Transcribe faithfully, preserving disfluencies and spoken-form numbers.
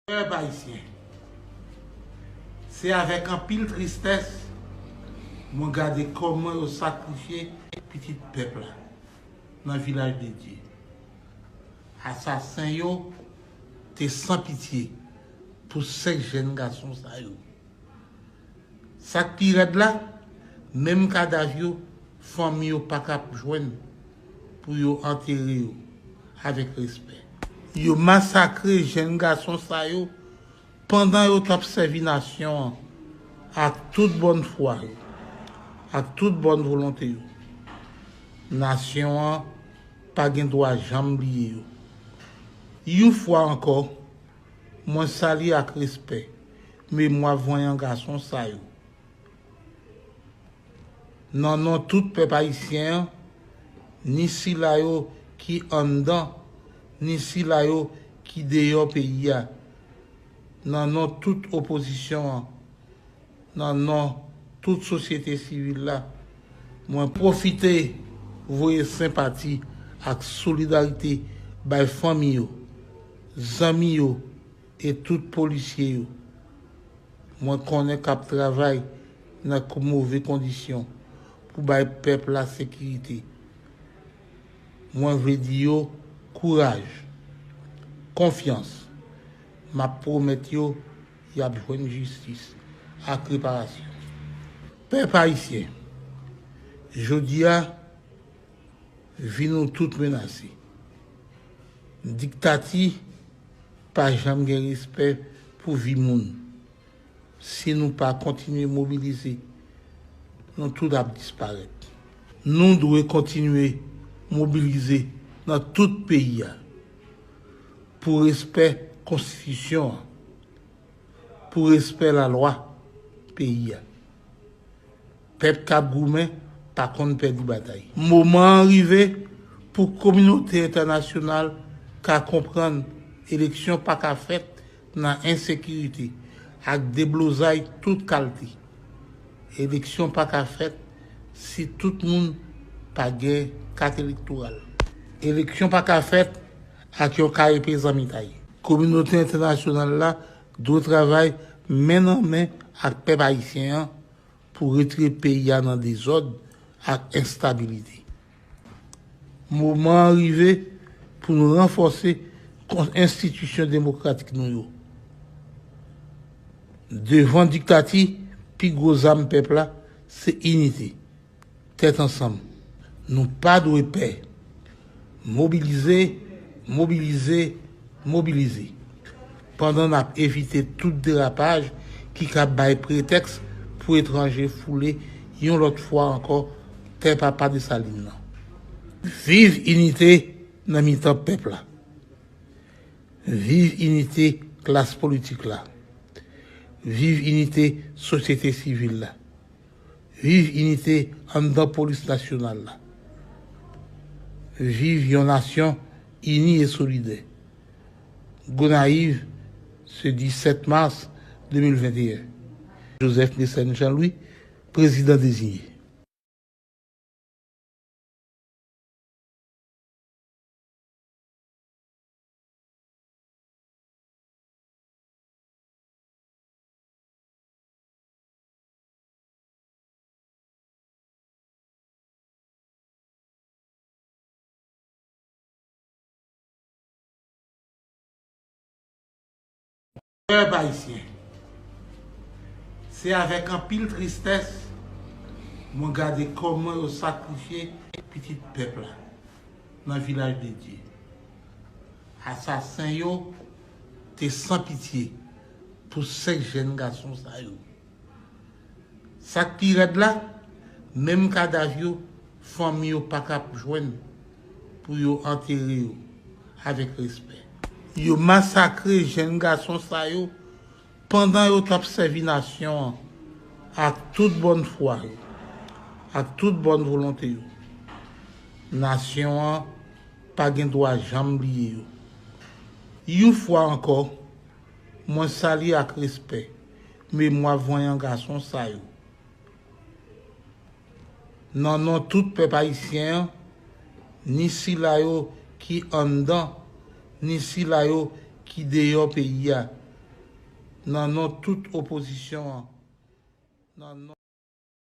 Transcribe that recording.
Pèp ayisyen, se avèk anpil tristès mwen gade kòman yo sakrifye pitit pèp la nan Vilaj de Dye. Asasen yo te san pitye pou senk jèn gason sa yo. Sa k pi rèd la, menm kadav yo, fanmi yo pa ka jwenn pou yo antere yo avèk respè. Yo masakre jèn gason sa yo pandan yo t ap sèvi nasyon an ak tout bòn fwa yo, ak tout bòn volonte yo. Nasyon an pa gen dwa janm bliye yo. Yon fwa ankò, mwen salye ak respè memwa vanyan gason sa yo. Nan non tout pèp ayisyen an, ni sila yo ki anndan, ni sila yo ki deyò peyi a, nan non tout opozisyon an, nan non tout sosyete sivil la, mwen pwofite voye senpati ak solidarite bay fanmi yo, zanmi yo e tout polisye yo mwen konnen k ap travay nan ko-, move kondisyon pou bay pèp la sekirite. Mwen vle di yo kouraj, konfyans. M ap pwomèt yo y ap jwenn jistis ak reparasyon. Pèp ayisyen, jodi a, vi nou tout menase. Diktati pa janm gen respè pou vi moun. Si nou pa kontinye mobilize, nou tout ap disparèt. Nou dwe kontinye mobilize nan tout peyi a pou respè konstitisyon an, pou respè lalwa peyi a. Pèp k ap goumen pa konn pèdi batay. Moman an rive pou kominote entènasyonal ka konprann eleksyon pa ka fèt nan ensekirite ak deblozay tout kalte. Eleksyon pa ka fèt si tout moun pa gen kat elektoral. Eleksyon pa ka fèt ak yon karepe zanmitay. Kominote entènasyonal la dwe travay men nan men ak pèp ayisyen an pou retire peyi a nan dezòd ak enstabilite. Moman an rive pou nou ranfòse kon-, enstitisyon demokratik nou yo. Devan diktati, pi gwo zam pèp la se inite, tèt ansanm. Nou pa dwe pè. Mobilize, mobilize, mobilize. Pandan n ap evite tout derapaj ki ka bay pretèks pou etranje foule yon lòt fwa ankò tè Papa Desalin nan. Viv inite nan mitan pèp la. Viv inite klas politik la. Viv inite sosyete sivil la. Viv inite anndan polis nasyonal la. Viv yon nasyon ini e solidè. Gonayiv, se disèt mas de mil venteyen. Joseph Mécène Jean Louis, prezidan deziye. Pèp ayisyen, se avèk anpil tristès mwen gade kòman yo sakrifye pitit pèp la nan Vilaj de Dye. Asasen yo te san pitye pou senk jèn gason sa yo. Sa k pi rèd la, menm kadav yo, fanmi yo pa ka jwenn pou yo antere yo avèk respè. Yo masakre jèn gason sa yo pandan yo t ap sèvi nasyon an ak tout bòn fwa yo, ak tout bòn volonte yo. Nasyon an pa gen dwa janm bliye yo. Yon fwa ankò, mwen salye ak respè memwa vanyan gason sa yo. Nan non tout pèp ayisyen an, ni sila yo ki anndan, ni sila yo ki deyò peyi a, nan non tout opozisyon an, nan non